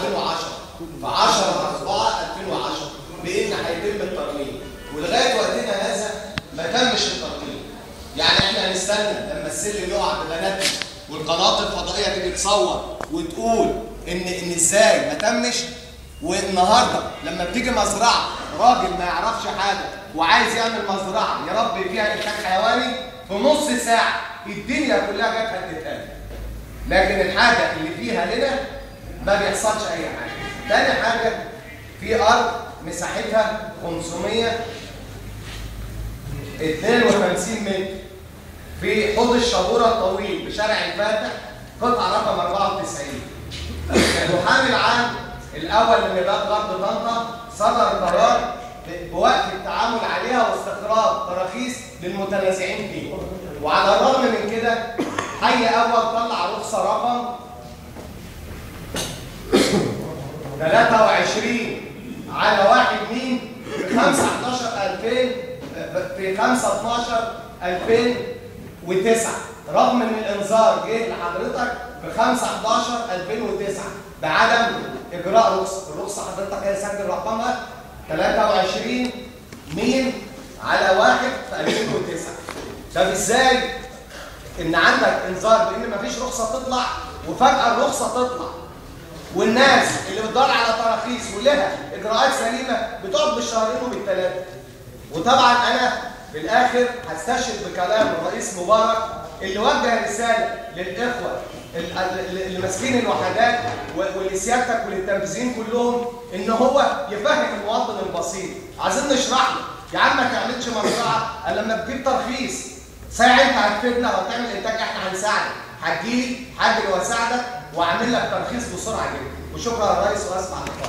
2010، في 10/4/2010 بان هيتم الترميم، ولغاية وقتنا هذا ما تمش الترميم. يعني احنا هنستنى لما السلم يقع ببناتنا والقنوات الفضائية تيجي تصور وتقول ان ازاي ما تمش؟ والنهارده لما بتيجي مزرعة راجل ما يعرفش حاجة وعايز يعمل مزرعة يربي فيها انتاج حيواني، في نص ساعة الدنيا كلها جت هتتقال. لكن الحاجة اللي فيها لنا ما بيحصلش اي حاجة. تاني حاجة، في ارض مساحتها 552 متر في حوض الشابوره الطويل بشارع الفاتح، قطعه رقم 94. المحامي العام الاول لنيابات غرب طنطا صدر قرار بوقف التعامل عليها واستخراج تراخيص للمتنازعين فيه. وعلى الرغم من كده حي اول طلع رخصه رقم 23/1 م في 5/11/2000 في 5/12/2009، رغم ان الانذار جه لحضرتك في 5/11/2009 بعدم اجراء رخصه. الرخصة حضرتك هي سجل رقمها 23 م على 1 في 2009. طب ازاي ان عندك انذار بان مفيش رخصه تطلع وفجاة الرخصة تطلع، والناس اللي بتدور على تراخيص ولها اجراءات سليمة بتقعد بالشهرين وبالثلاثه؟ وطبعا انا في الاخر هستشهد بكلام الرئيس مبارك اللي وجه رسالة للاخوة اللي ماسكين الوحدات ولسيادتك وللتنفيذيين كلهم، ان هو يفهم المواطن البسيط. عايزين نشرح له يا عم ما تعملش مزرعة الا لما تجيب ترخيص، ساعة انت هتفيدنا وهتعمل انتاج احنا هنساعدك، هتجيلي هاجري واساعدك واعمل لك ترخيص بسرعة جدا. وشكرا يا ريس، واسمع لك.